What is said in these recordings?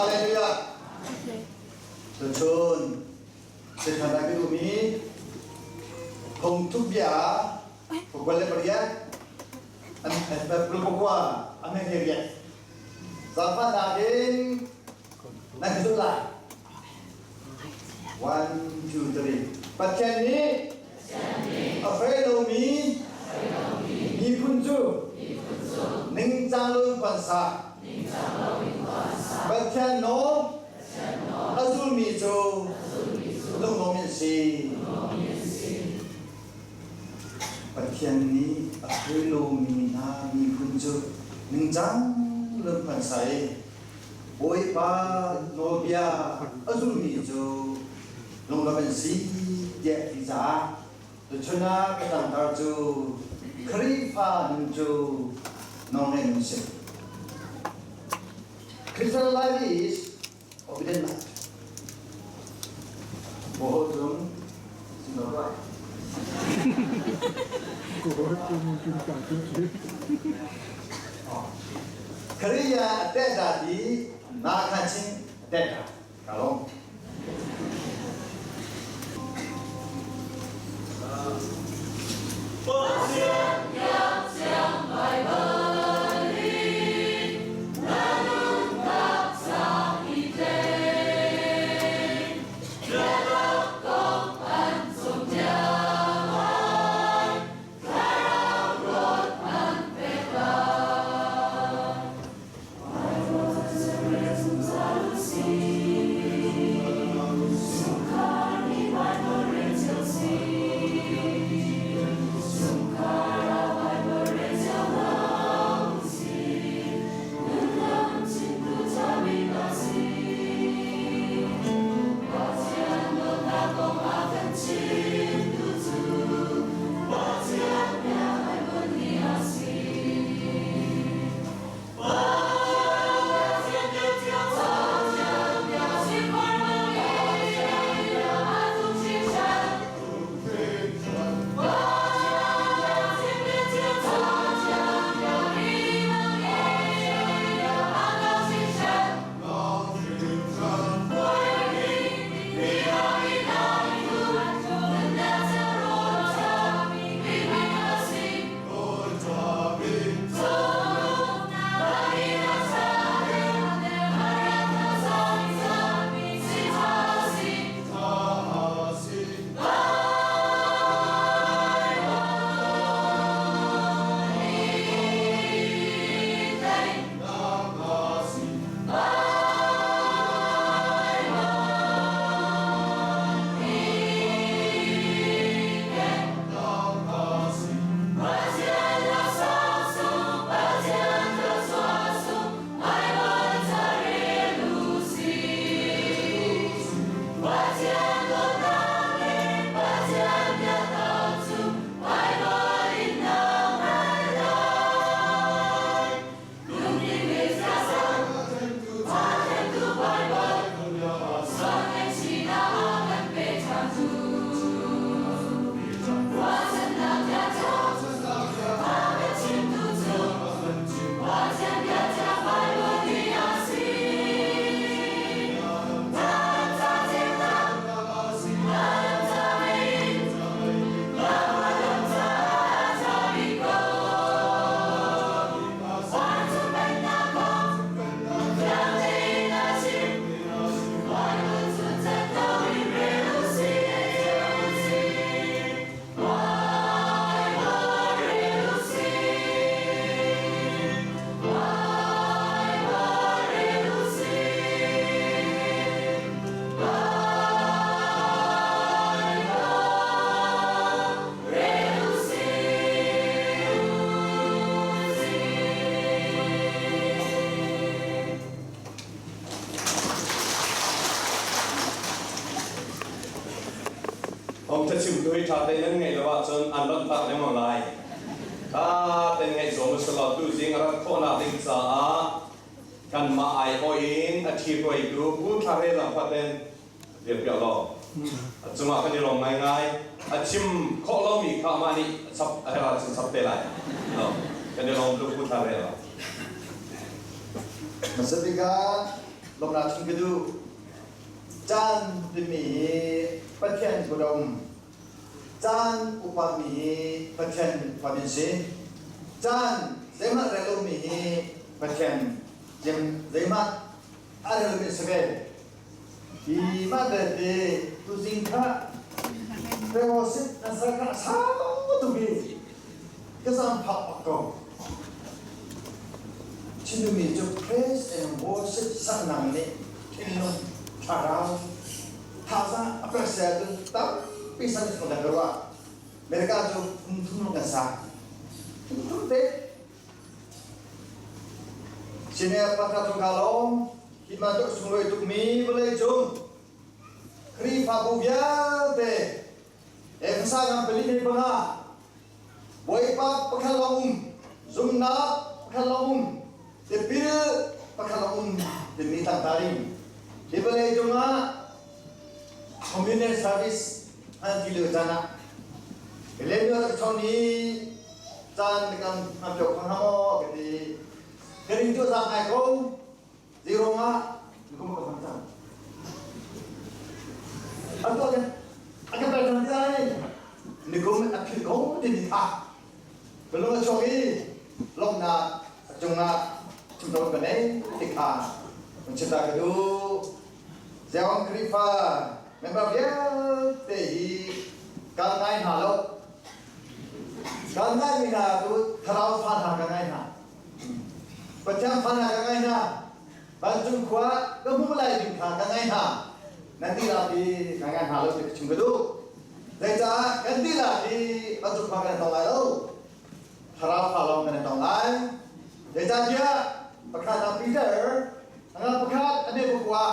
Hallelujah. Tuchun Satan a duhmi phungthu bia 28 29 a men he rian. Zaangfahnak in nan ka zulh lai. One, two, three. Pathian nih a fei lomi miphun cu ningcang loin khuansa. Pathian nawl a zulmi cu lunglawm an si. Pathian nih a thei lomi hna miphun cu ningcang lo hmansa i Bawipa nawlbia a zulmi cu lunglawm an si tiah ti caah tuchun ah ka tlangtar cu Khrihfa nun cu nawlngaih nun si. Christian life is obedient life. Boho cung sino right. Korea te da di na kha chin te da ka long. Thawng ṭha chimtu hi ṭha tein nan ngaih lo ahcun an rawnh tak lengmang lai. Ṭha tein ngaih zuam u selaw tuzing a rat khawhnak ding caah kanmah aiawh in a ṭhihruaitu Pu Thla Re Lang Faten dirpiak law a cungah kan i lawm ngaingai. A chim khawh lomi kha amah nih a chap a herh ahcun chap te lai. No, kan i lawm tuk Pu Thla Re Lang. Hmasa bik ah. Lawmnak chim ka duh. Caan timi hi Pathian kut a um. Caan upatmi hi Pathian upat an si. Caan zeihmanh rel lomi hi Pathian zeihmanh a rel lomi an si ve. Hi mah belte tuzing kha fellowship na ser kha a sau tuk i ka zaangfak bak ko. Chinmi cu praise and worship saknak nih thinlung thlarau thazaang a kan ser ahcun tampi san kan kan ruah. America cu phungthum lawng kan sa. Phungthum te. Sine pakhat chung ka lawm hi bantuk sunglawi tukmi vawlei cung Khrihfabu vialte Efesa ram pali ni panga Bawipa pakhat lawng um, zumnak pakhat lawng um, tipil pakhat lawng um timi tlangtar in hi vawlei cungah communion service an ti lio caan ah Millennial chong ni caan kan an pek khang maw ka ti. Ka ring cu zaang ngai ko. Zeiruang ah nikum ka hman cang. An tuah kan a kan pek cang ti lai. Nikum a philh ko ti ni tha. Ka lung a chuak i lawmhnak a cungah chimto ka nei ti kha kan chim ta ka duh. Zion Khrihfa member vialte hi kan ngai hna lo. Kan ngaimi hna cu thlarau fa hna ka ngai hna. Pathian fa hna ka ngai hna. Vancung khua ka hmuh lai ding kha ka ngai hna. Nan dihlak hi ka ngai hna lo ti ka chim ka duh. Zeicah kan dihlak hi vancung khua kan tong lai lo. Thlarau fa lawng kan tong lai. Zeicahtiah pakhat ah Peter, anga pakhat a ne pakua.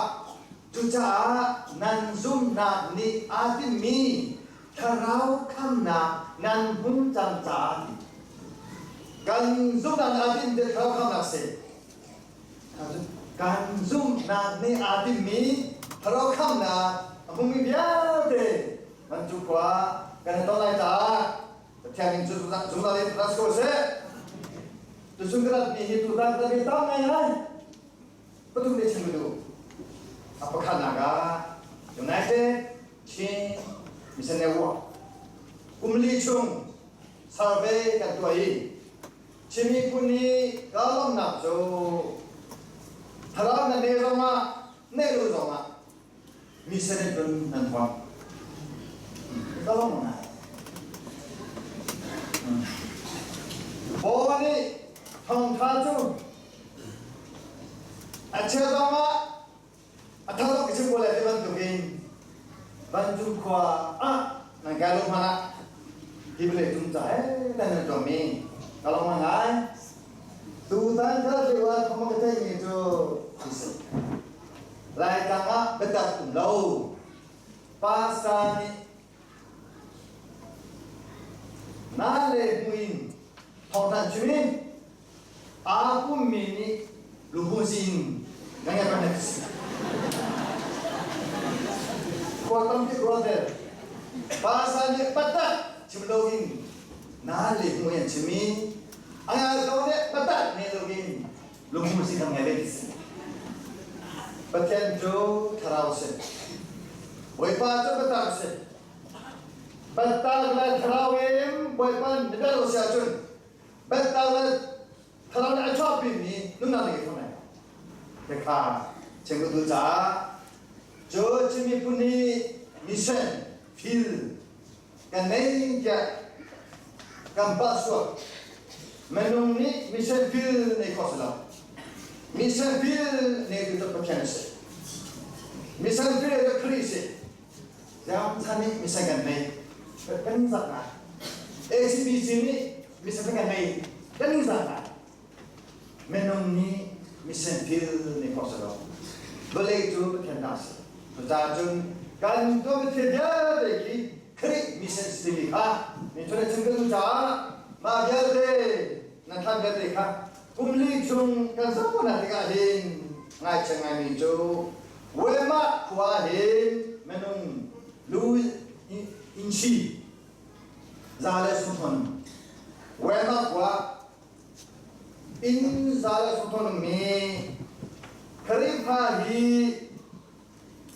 Cucaah nan zumhnak nih aa tinhmi thlarau khamnak nan hmu cang caah kan zumhnak aa tinh thlarau khamnak si. Kan zumhnak nih aa timmi thlarau khamnak a hmumi vialte vancung khua kan i ton lai caah Pathian min cu zungzal in rak ko seh. Tuchun ka ratmi hi tutan ka ratmi tam ngaingai. Pathum nih chim ka duh. A pakhatnak ah United Chin Mission Network kum li chung survey kan tuah i Chin miphun nih kaa lawmhnak cu thlarau nan ne zongah neih lo zongah mission in cun nan huam. Ka lawm ngai. Paul nih thawngtha cu a cheu zongah a tho ka chim ko lai ti bantukin vancung khua ah nan kai lo hmanh ah hi vawlei cung ca he nan nan tuahmi ka lawm ngai. Tutan kha lio ah thawng ka theihmi cu Laitlang ah biatak um lo. Pastor nih na le hmuin thawngthanh chim in aa pummi nih luhuzin na ngeih peng si. Khua tampi rual Pastor nih patak chim loin na le hmui an chim i a ngai ko nih patak ne loin lungmusi kan ngei ve ti si. Pathian cu thlarau si. Bawipa cu biatak si. Biatak le thlarau in Bawipa biatak lo si ahcun biatak le thlarau nih a chuahpimi nunnak nih ka thong Kha chim ka duh caah cu Chin miphun nih mission field kan nei tiah kan pah suak. Minung nih mission field nei khawh si lo. Mission field nei tu cu Pathian a si. Mission field cu Khrih si. Ziang chan nih mission kan nei. Kan zak ngai. ACBC nih mission kan nei. Kan zak ngai. Minung nih mission field nei khawh si lo. Vawlei cu Pathian ta si. Cucaah cun kan tuahmi thil vialte khi Khrih mission si timi kha min chun chim kan duh caah mah vialte nan thlan vialte kha kum li chung kan zohnak tikah hin ngaichia ngaimi cu Weimar khua hin minung lu inchi 130 Weimar khua inn 130 mi. Khrihfa hi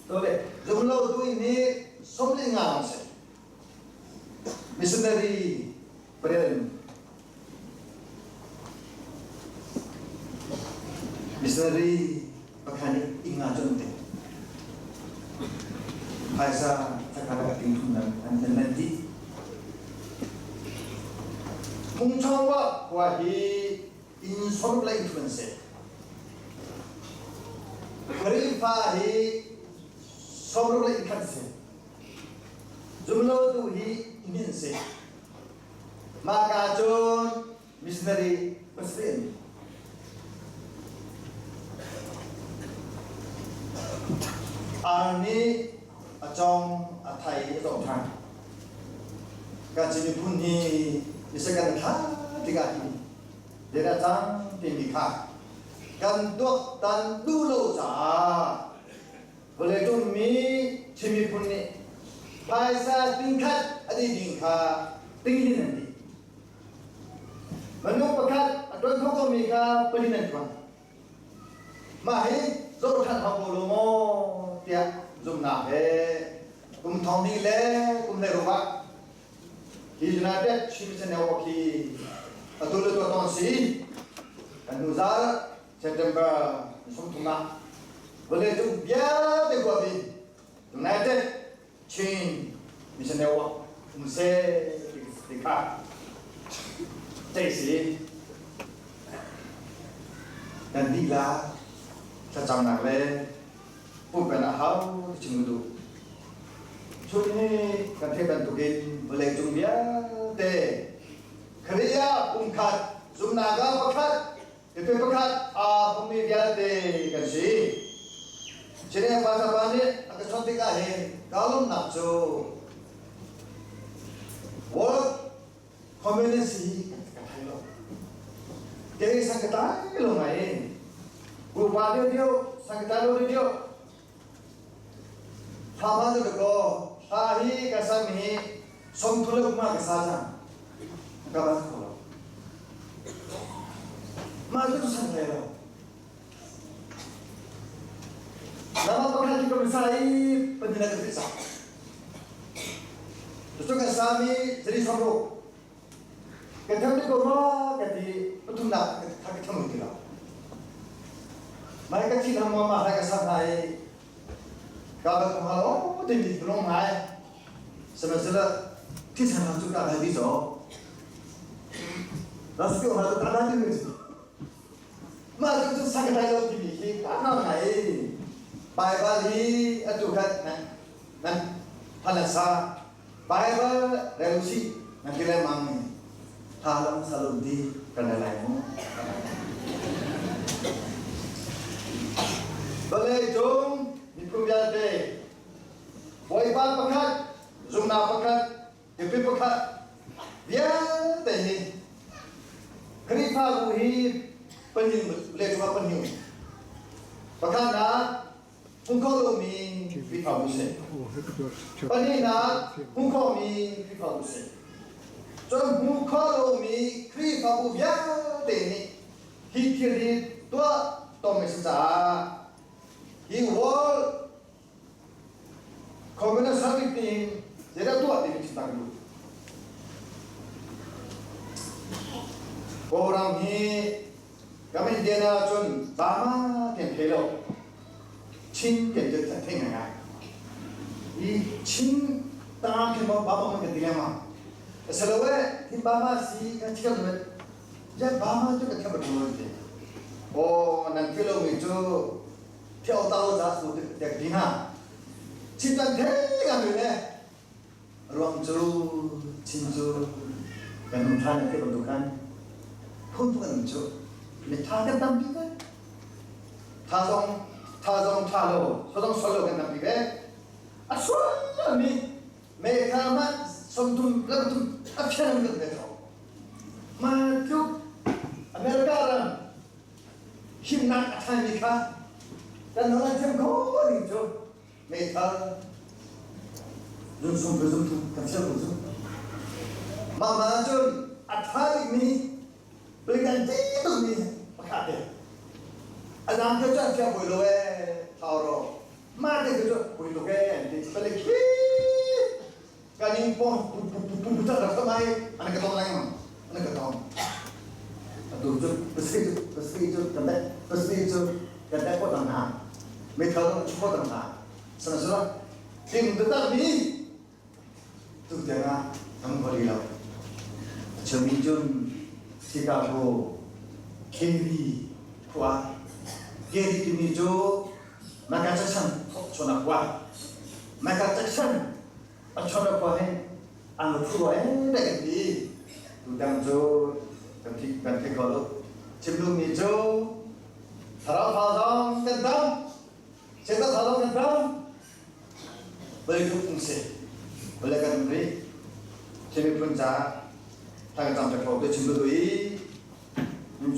tole zumlo tu nih 45 an si. Missionary pariat Missionary pakhat nih inn ah cun te. Phaisa thakhat a ting thum nan an nan ti. Phungchawng wa khua hi inn sor lei thun se. Khrihfa hi sor lei khat se. Zumlotu hi min se. Mah ka cun missionary pasarih Ar nih a cong a thai a cong ṭhan. Kan Chin miphun hi misakan thla tikah hin zeidah cang timi kha kan tuaktan duh lo caah vawleicung mi Chin miphun nih phaisa tingkhat a dih ding kha tinglin an ti. Minung pakhat a ṭuan kho komi kha palin an ṭuan. Mah hi zohṭhan hau ko lo maw tiah zumhnak he kum thong hnih le kum 16 ah hi United Chin Mission Network hi atu le tuah tawn si. Kan hnu zal September 30 ah vawleicung vialte huap in United Chin Mission Network um seh ti kha ceih si kan dihlak thlacamnak le pumpen a hau ti chim ka duh. Chun hi kan theih bantukin vawleicung vialte Khrih ah pumkhat zumhnak ah pakhat Miphun pakhat aa pummi vialte kan si. Chineh pa pa nih a ka chawnh tikah hin kaa lawmhnak cu World Communist hi ka thei lo. Kei sang ka tlai lo ngai in pupa deuh deuh sang ka tlai lo deuh deuh thla ma cu ko thla hi ka sam hi som thu le kuma ka sa cang ka ban kho lo mah cu san hlei lo nama pakhat hi ka sa i panina ka sa cu ka sa mi zari som ru Kan tham ko ma ka ti pathumnak ka ka tham ti lo. Mai ka thin ham ma hai ka sa nai ka ba ko halo ti mi long ngai sihmanhsehlaw thi chan lam cu ka dai bi zo. Ras ko ha ta dai ti Mah cu cu sa ka dai lo ti mi hi ka na ngai. Baibal hi atu khat nan nan phalan sa Baibal rel usih nan ti lengmang tha lam salum ti kan rel lai mu. Vawlei cung miphun vialte Bawipa pakhat, zumhnak pakhat, tipil pakhat vialte hi Khrihfabu hi pahnih le cungah pahnih pakhatnak hmuh khawh lomi Khrihfabu si. Pahnihnak hmuh khawhmi Khrihfabu si. Cun hmuh khawh lomi Khrihfabu vialte nih hi thil hi tuah tom a si caah hi World Communist Summit nih zeidah tuah timi chim ta ka duh. Kawlram hi Kam Indiana cun Bama tian thei lo. Chin tian cu thei ngai. Hi Chin ta khi mo Bama kan ti lengmang. Asalo e hi Bama si kan thiam met. Ya Bama cu kan thiam bat ti. O nan thi lo mi cu thiao tao za su tek di na. Chin tan thei nga mi le Ruang cu Chin cu kan um ṭhan ti bantuk khan phun kan um cu mitha kan tampi ve. Tha zong tha zong ṭha lo, so zong sol lo kan tampi ve. A sualmi mekha mah 30 le 30 a phian kan ve tho. Mah tluk America ram himnak a ṭhaimi kha kan nawl an thiam kho ding cu meithal zunsung le zumthum kan ser ko cu mah ma cun a ṭha bikmi palikan ti tukmi pakhat te. A dang cu an fiang hawi lo ee, thau ro. Mah te cu pui tuk ee an ti. Pale khi kan in pong pu pu pu pu pu tak rak mai an ka tong lengmang. An ka tong. Atu cu pasri cu pasri cu kan dek pasri cu kan dek ko tang hna. Meithal dong chu ko tang hna. Sana sura tim taktak mi tu tiangah kan hmu rih lo. A chimmi cun Chicago Kerry khua Kerry timi cu Michael Jackson chuahnak khua. Michael Jackson a chuahnak khua hin an phu rua ee kan ti. Tudang cu kan thi kan thei kho lo. Chim duhmi cu thlarau thazaang kan tam, Satan thazaang kan tam, Vawleicung um si vawlei kan um rih. Chin miphun caah thla kan cam piak ko te chim duh i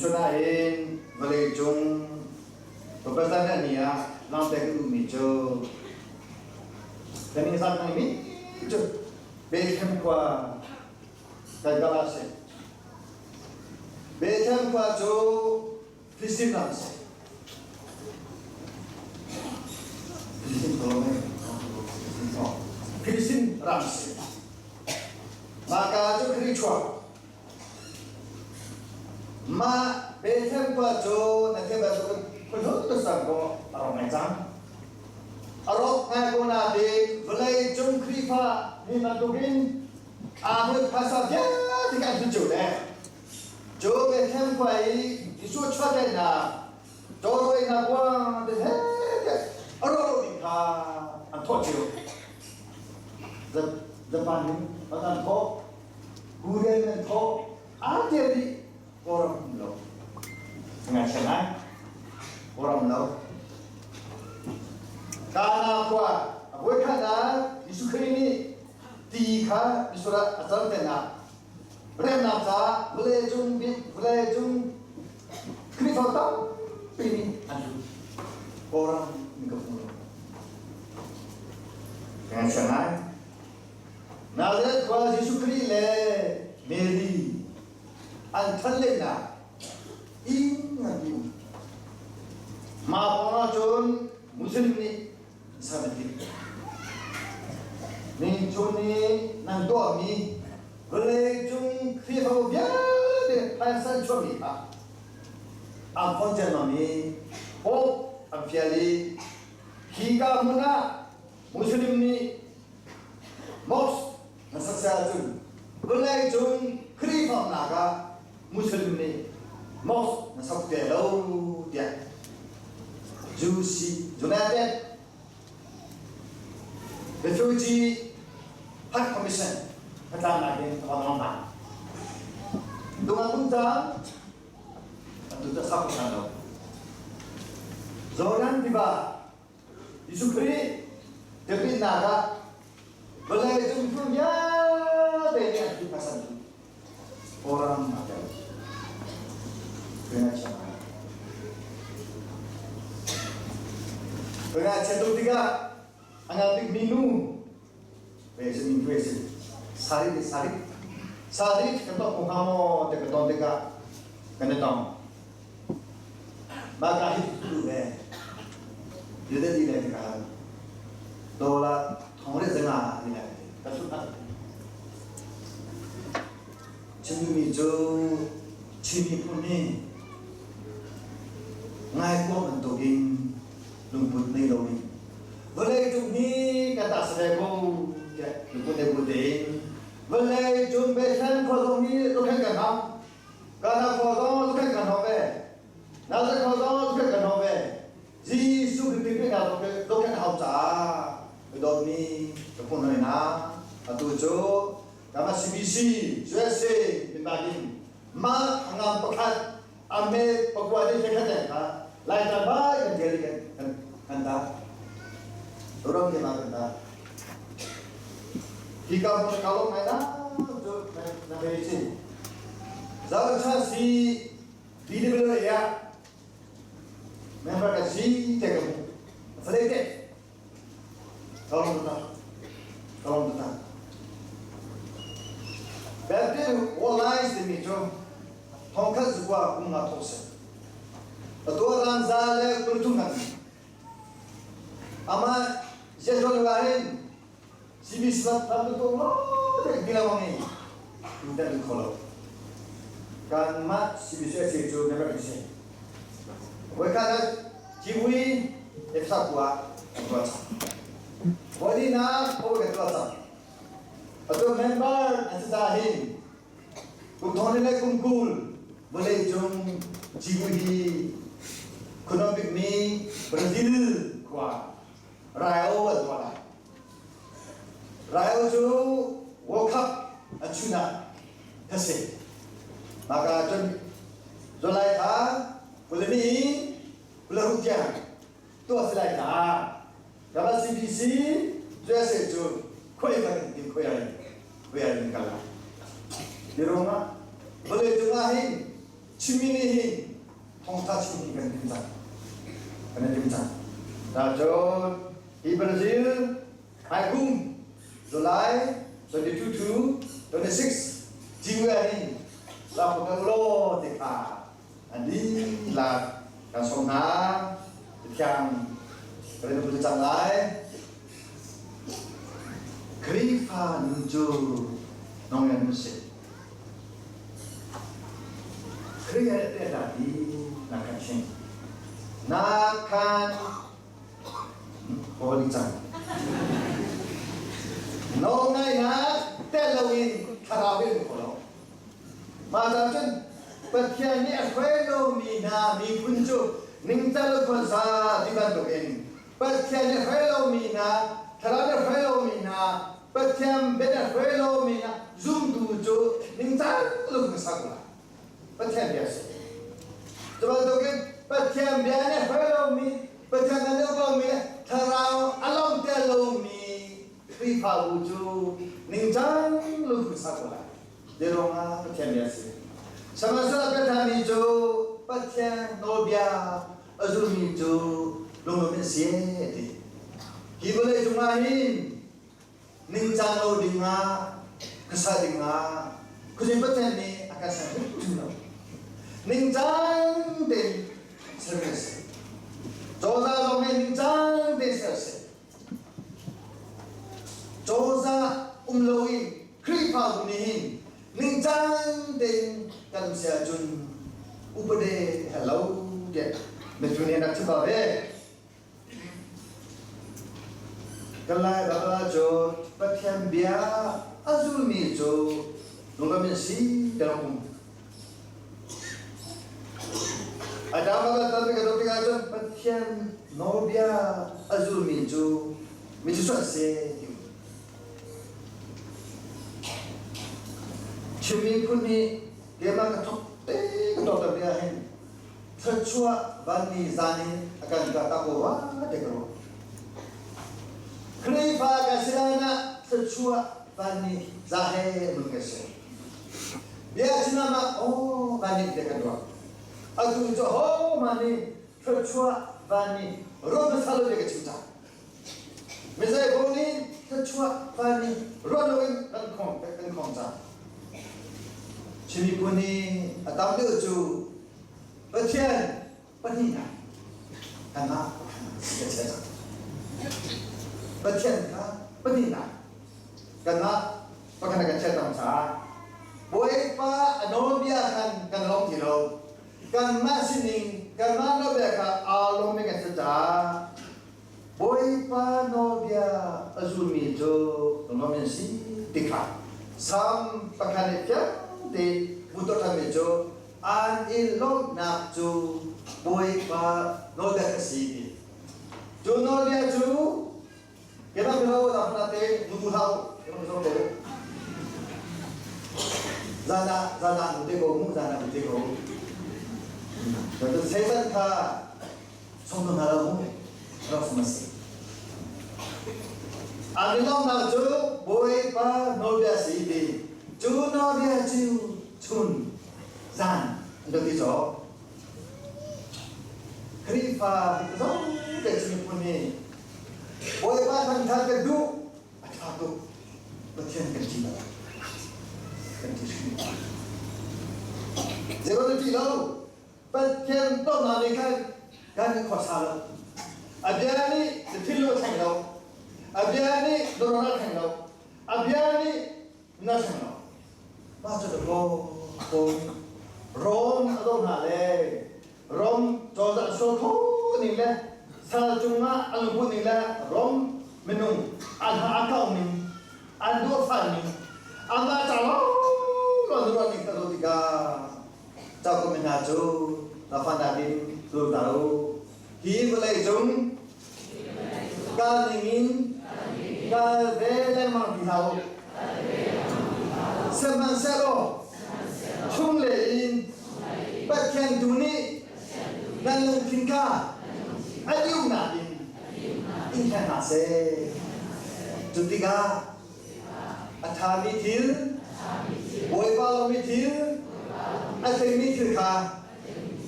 chun ahhin vawleicung President ni ah langhter kan duhmi cu kan i zat ngaimi cu Bethlehem khua kan kal ah si. Bethlehem khua cu Filistin ram a si. Filistin ram a si. Mahka cu Khrih chuak. Mah Bethlehem khua cu na theih bantukin khuahlun tu sang ko a rawk ngai cang. A rawk ngai ko nain vawlei cung Khrihfa mi bantukin aa hmuit phaisa vialte kan hlut cio le Cu Bethlehem khua i Jesuh chuahṭennak tawlroinak kuang te he a rawh lo ding kha an thawh cio. Japan in an thawh, Korean in an thawh, aa tel dih Kawlram um lo. Ngaihchia ngai. Kawlram lo. Kana khua a voikhat ah Jesuh Khrih nih ti kha mitsur ah a canter Remnak caah vawleicung bik vawleicung Khrihfa tampi nih an duh. Kawlram in ka hmu lo. Ngaihchia ngai. Nazareth khua Jesuh Khrih le Mary an than lehnak inn an ti um. Mah kong ahcun Muslim nih 17. Ningchun i nan tuahmi vawleicung Khrihfabu vialte phaisa an chuahmi kha an fon ciammam i Pope an fial i hika hmun ah Muslim nih mosque na sak sia ahcun vawleicung Khrihfamnak ah Muslim nih mosque na sok te lo tiah Jew United Refugee High Commission hnatlaknak in a van hna. Dunga tum cang atu cu sak ṭhan lo. Jordan tiva Jesuh Khrih tipilnak ah vawlei cung thil vialte nih an thil hmasa dih. Kawlram a tel. Pengajian tu tikah a ngan bikmi nu ve si min ve si sari sari sari kan tok ko hnga maw te ka ton tikah kan i tong. Mah ka hi tu ve Yuda di le ka hal dola thong re zanga ni le ka thut Chim duhmi cu Chin miphun nih ngaikuang bantukin lungput nei loin vawleicung hi kan tah si ve ko tiah lungput nei bu tein vawleicung Bethlehem khua zong hi zohkhenh kan hau Kana khua zong zohkhenh kan hau ve Nazareth khua zong zohkhenh kan hau ve Jesuh Khrih tipilnak zohkhenh hau caah ka dawtmi ka phun hoi hna atu cu Kama CBC USA minbakin mah ngam pakhat ame pakua ni khat kha lai ta bai kan tial kan kan kan ta ram ke ma kan ta hi ka mo ka lo mai na chu na be chi zau cha si BW ya member ka si te ka mu fale te Kalom ta. Kalom ta. Baptist World timi cu thongkhat zukua kum nga thok si. Atu ah rangza le 23 kan Amah Jesuh hin CBC lam tu lo te bilawang i dan kho lo. Kanmah CBC a si cu member kan si. Voikhat ah civui Efsa khua kan tuah cang. Voihnihnak ko kan tuah cang. Atu member an si ca hin kum thong le kum 20 vawlei cung civui hi khuanuam bikmi Brazil khua Rio an tuah lai. Rio cu World Cup an chuhnak ka si. Maka cun July thla 22 in 26 tiang tuah si lai caah Kaba CBC USA cu khoi kan in khoi ai khoi ai in kal lai. Ti ruangah vawlei cungah hin Chinmi nih hin thawngtha chim hi kan tim cang. Kan i tim cang. Ta cun hi Brazil hmaikum July 22 to 26 Jingwe hin la phakan law ti kha an dihlak kan sawm hna. Thiang kan i cang lai. Khrihfa nun cu nong si. Khrih he pehtlai i na kan chim. Na khan kawl cang. Nawlngaihnak tel loin thlarau in kho lo. Mah caan cun Pathian nih a hruai lomi hna miphun cu ningcang lo khuansa ti bantukin Pathian nih a hruai lomi hna, thlarau nih a hruai lomi hna, Pathian bia nih a hruai lomi hna zumtu cu ningcang lo kan sak lai. Pathian bia a si. Cu bantukin Pathian bia nih a hruai lomi, Pathian a uk lomi le thlarau a lawmter lomi Khrihfabu cu ningcang lo kan sak lai. Zei ruangah Pathian bia a si. Sihmanhsehlaw biathami cu Pathian nawlbia a zulmi cu lunglawm in si a ti. Hi vawlei cungah hin ningcang lo dingah khuasa dingah khuazing Pathian nih a kan ser hrimhrim lo. Ningcang tein sermi a si. Cozah zong nih ningcang tein ser a si. Cozah um lo i Khrihfabu nih hin ningcang tein kan um si ahcun upade hello tiah Matthew nih a rak chim ve. Kan Lai Bible cu Pathian bia a zulmi cu lunglam in si ti rak um. A dang kan tan ka tikah cun Pathian nawlbia a zulmi cu mi cu an si ti. Chin miphun nih keimah ka thok te ka tuak ter bia hin thluachuah vanni zan in a kan kah ta ko rua te ka ruah. Khrihfa ka si lai ah thluachuah vanni za he mun ka si. Bia chinam ah aw vanni te kan ruah. Atu cu ho ma nih thluachuah vanni ruah hmasa lo ka chim cang. Mizei ko nih thluachuah vanni ruah loin kan khong kan khong cang. Chin miphun nih a tam deuh cu Pathian pahnihnak kanmah kan chia cang. Pathian kha pahnihnak kanmah pakhat kan chia cang caah Bawipa a nawlbia khan kan lawm ti lo. Kanmah sining, kanmah nawlbia kha aa lawmmi kan si caah Bawipa nawlbia a zulmi cu lawm in si ti kha Salm pakhat nih fiang tein hmuhter ṭhanmi cu an i lawmhnak cu Bawipa nawlbia a si ti. Cu nawlbia cu keimah mino dah hna te nu hlah u, keimah zo ko. Zan ah zan ah nu te ko mu, zan ah nu te ko. Cun Satan kha song hna lo mu, rak sum a si. An i lawmhnak cu Bawipa nawlbia si ti. Cu nawlbia cu chun zan an ka ti cawk. Khrihfa zong te cu miphun nih Bawipa thangṭhat kan duh a ṭha tuk Pathian kan ṭih lo kan ṭih hrim. Zei kan ṭih lo. Pathian tonnak nih khan kan khuasa lo. A bia nih na thinlung a thleng lo. A bia nih na ron a thleng lo. A bia nih na thleng lo. Mah cu kaw Rom a do hna le Rom cozah sual kho ning le sal cungah an lungput ning le Rom minung an ha a kau ning an duhfan ning amah ca lawnglawng ruah ning kha zoh tikah Cauk mi hna cu na fa in tlur ta u. Hi vawlei cung kal ningin kal ve lengmang ti hlah u. Sihmanhsehlaw chunglei in Pathian tu nih nan lungthin kha a diunak in in hleng hna seh. Cu tikah A ṭhami thil, Bawipa lomi thil, a tlingmi thil kha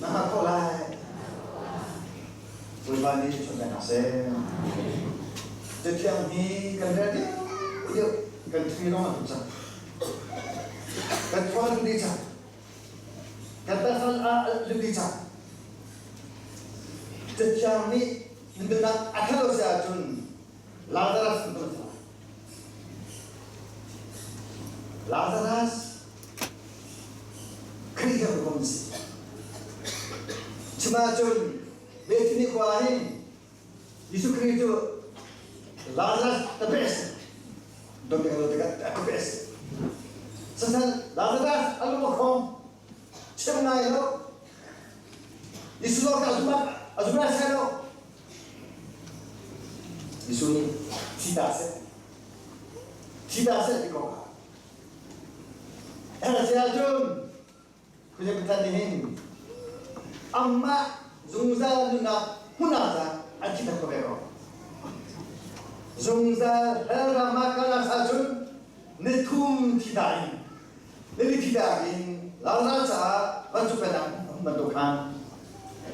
na hngalh khawh lai. Bawipa nih chawnhbiak hna seh. Cathiang hi kan rel deuh kan ṭhi lawng an cang. Kan thua an dih cang. Kan taksa ah an dih cang. Cathiang nih nunnak a ṭhat lo si ahcun Lazarus an ton cang. Lazarus Khrih he hawikom an si. Chim ahcun Bethany khua hin Jesuh Khrih cu Lazarus the best don tikah don tikah the best. Sasal Lazarus a lung a khong chim ngai lo Jesuh lawng a zumh a zumh lai sai lo Jesuh nih thi ta seh thi ta seh ti ko kha a si ahcun khuazei Pathian nih hin amah zungzal nunnak hmun ah cah an thi tak ko ve ko zungzal hell ram ah kal ahcun nithum thi ta in nili thi ta in Lazar caah vancung pennak hmun bantuk khan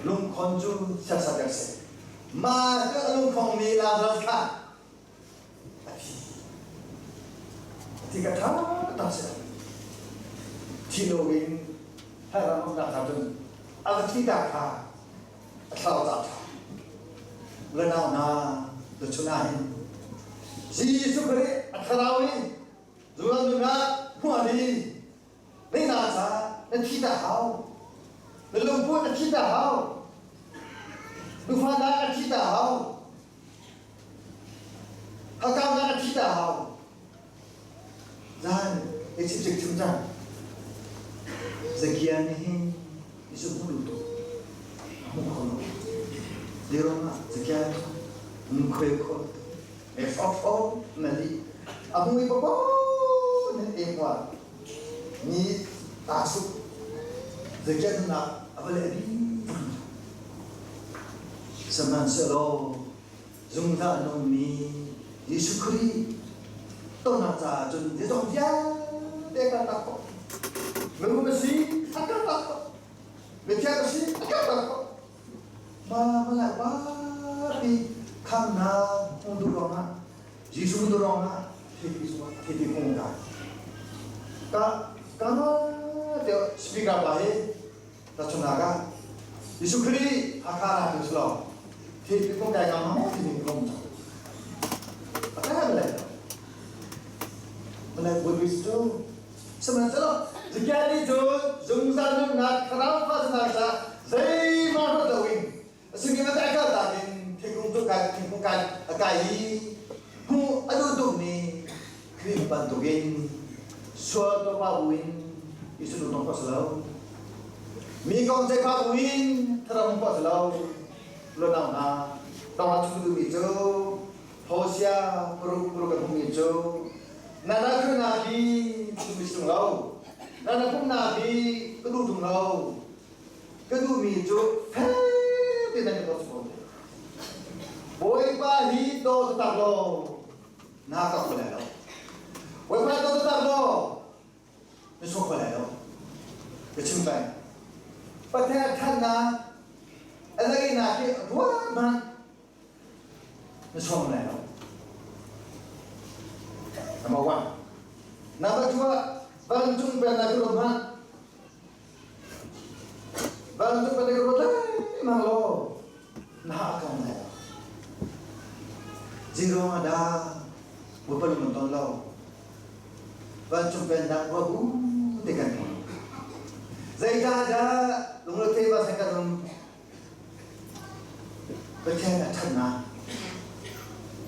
lungkhon cu sersak a si. Mah cu a lungkhongmi Lazarus kha a thi. A thi ka ṭha tak si. Thi loin hell umnak hna cun a va thi ta kha a thlau ta ṭha. Lanau hna tuchun ah hin Jesuh Khrih a thlarau in zungzal nunnak hmuh ding na ca na thi ta hau na lungput na thi ta hau nufa na na thi ta hau hakam na na thi ta hau zan e chim chik chim cang zakian hi isu hmu tu hmu kho lo dirong ah zakian mkhoi kho e fok fok na li a mui popo nan e hua ni ta su zekian nak a va le bi sihmanhsehlaw zungzal nungmi Jesuh Khrih tonnak caah cun zeizong vialte kan tak ko minung na si a kan tak ko mithiang na si a kan tak ko ma malai pa pi khamnak hmu duh ruangah Jesuh duh ruangah thiti hung ka ka ka te speaker pa hi ta chuna ka Jesuh Khrih Hakha ra tu slo thi kong kai ka mo thi ni kom cha ta le malai bui cu sihmanhsehlaw Zikiah cu zungzal nunnak thlarau fa ca zeihmanh ruat loin a simi a kai kaltak in thingkung cu kai thingkung kai a kai i hmuh a duh tukmi Khrih bantukin sual tuah buin Jesuh duh tong khawh si lo. Mi kong ceihpah buin tharam khawh si lo. Lunau hna, tong a chung duhmi cu Hosea paruk paruk kan hmuhmi cu na ralkhalnak hi ka duh tung lo na na pumnak hi ka duh tung lo ka duhmi cu fel tein nan ka dawt ko Bawipa hi daw taktak law na ka kho lai lo Bawipa daw taktak law na chuak kho lai lo ka chim peng Pathian thannak a ngeihnak hi ruat hmanh Na sawm lai lo. Number one. Number two ah vancung pennak ka ruat hmanh. Vancung kan i ruat lengmang law na hah ko lai lo. Zeiruang ah dah Bawipa lung kan ton lo? Vancung pennak ruah bu te kan hmu. Zeicahdah lungrethei va kan um? Pathian a ṭhatnak,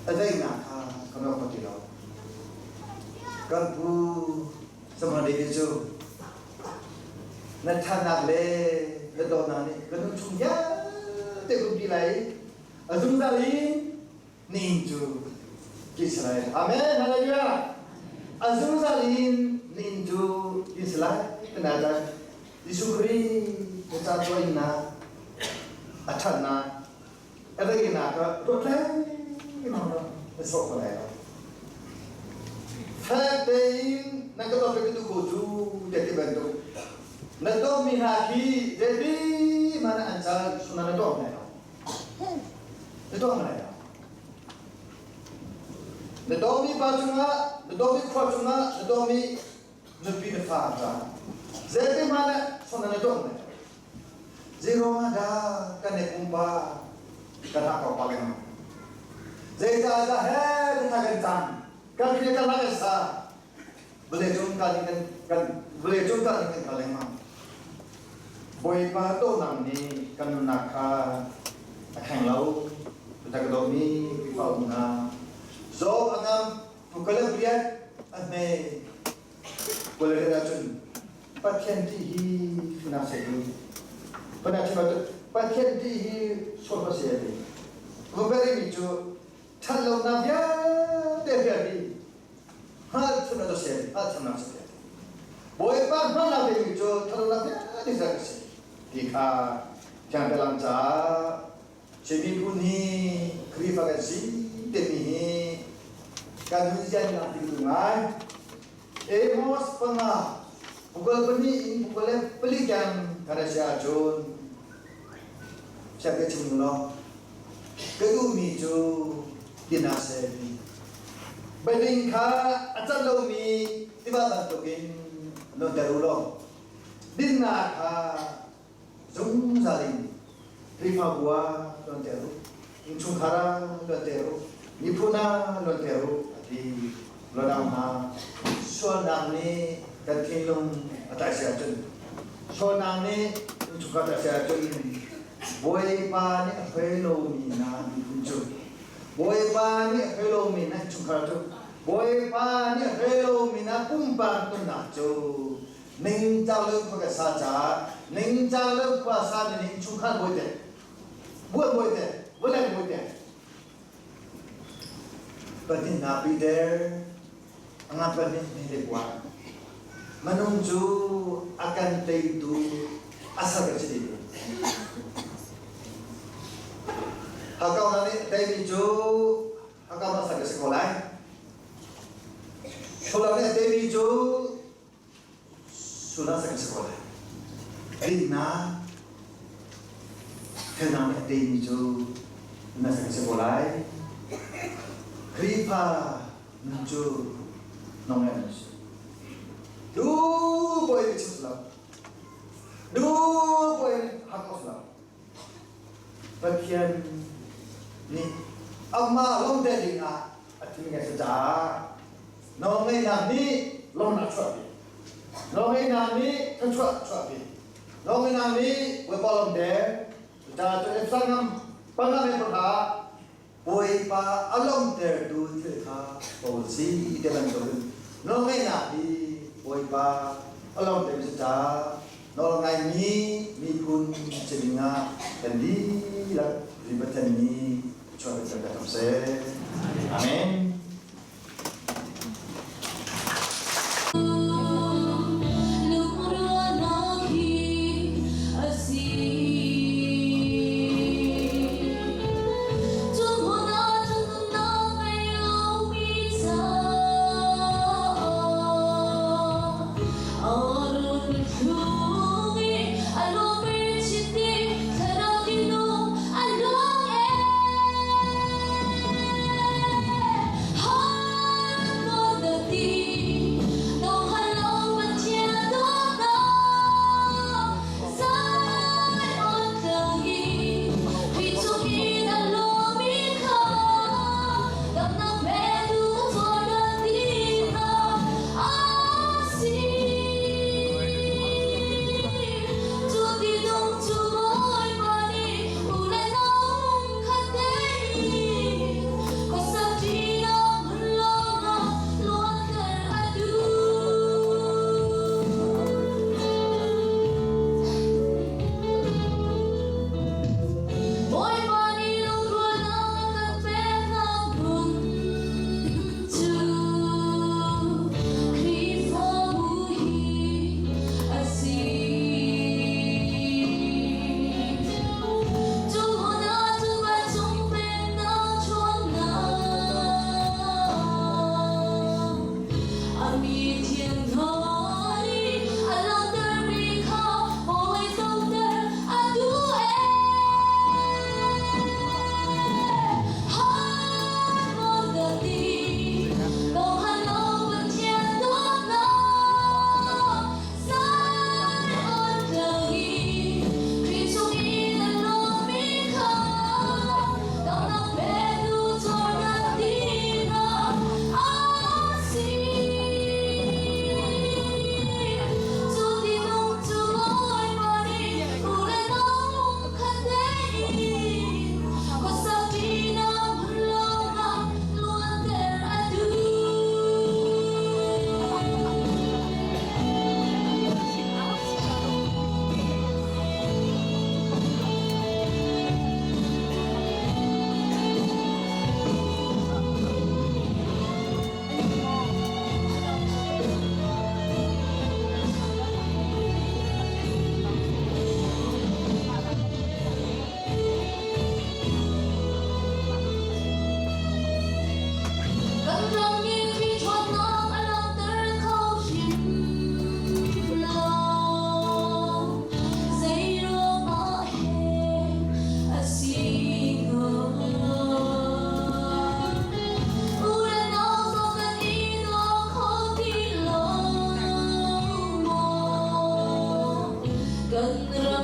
a daihnak kha kan rak ti lo. Kan pu Samuel David cu na ṭhatnak le na dawtnak nih ka nun chung vialte kumpi lai i a zungzal in nihin cu Israel. Amen. Hallelujah. A zungzal in nihin cu Israel kana dah Jesuh Khrih na ca tuainnak a ṭhatnak a daihnak ah ruat lengmang na sawh ko lai lo. Fek tein na ka dawt ka duh ko cu tiah ti bantuk na dawtmi hna khi zeiti hmanh an cal suna na dawt lai lo. Na dawt lai lo. Na dawtmi pa cungah, na dawtmi khua cungah, na dawtmi nupi na fa ca zeiti hmanh ah sona na dawt lai. Zeiruang ah dah kan i pumpa kan hak ko pa lengmang? Zeicah dah he kan tha kan cang kan kri kan lak sa vawlei cung kan kan kan vawlei cung kan kan kal lengmang. Bawipa dawtnak nih kan nunnak kha a kheng lo. Ta ka dawtmi Khrihfa upa hna, Job a ngam Pukalabriat a hme Kawlriat ahcun Pathian ṭih hi finak se hi Pathian chim ahcun Pathian ṭih hi sual se a ti. Vaberi mi cu ṭhat lonak vialte hrial hi hngalhthiamnak cu se hngalhthiamnak si a ti. Bawipa hngalhnak dingmi cu ṭhat lonak vialte hrial ka si ti kha thiang bialang caah Chin miphun hi Khrihfa kan si timi hi kan nunzia nih a ti ngai. Amos panga bukal pahnih in bukal le pali tiang kan si ahcun siang ka chim law ka duhmi cu tina seh ti. Biading kha a cat lomi tiva bantukin nunter u law dinnak kha zungzal in Khrihfabu ah luanter u, innchungkhar ah luanter u, miphun ah luanter u a ti. Luanau hna, sualnak nih kan thinlung a tlaih si ahcun, sualnak nih innchungkhar tlaih si ahcun Bawipa nih a hruai lomi hna miphun cu, Bawipa nih a hruai lomi hna innchungkhar cu, Bawipa nih a hruai lomi hna pumpak nunnak cu Ningcang lo khua ka sa caah ningcang lo khua sa mi nih chungkhar bawi te buat bawi te vawlei bawi te pahnihnak Peter a ngan pahnih ni le kua minung cu a kan teitu a sar ka si dih Hakau na nih teimi cu hakau na sar ka si ko lai Sullam nih a teimi cu Sullam kan si ko lai. Dinnak felnak nih a teimi cu na kan si ko lai. Khrihfa nun cu nong an si. Du bawi chim lo. Du bawi hak of lo. Pathian nih amah lawng te ding ah a thim kan si caah Nawlngeihnak nih lawmhnak chuahpi. Nawlngeihnak nih thluachuah chuahpi. Nawlngeihnak nih Bawipa lawmter. Cucaah cun Efsangam panga le pahra Bawipa a lawmtertu thil kha kawl si ti bantukin nawlngeihnak hi Bawipa a lawmter si caah nawlngaimi miphun si dingah kan dihlak ri Pathian nih chuah kan kan seh. Amen. Lungrualnak hi a si. Cu hmun ah cun na ngei lomi caah a run thlung i a lawmmi chiti thlarau tinung a luang ee.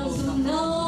Dang zum lo.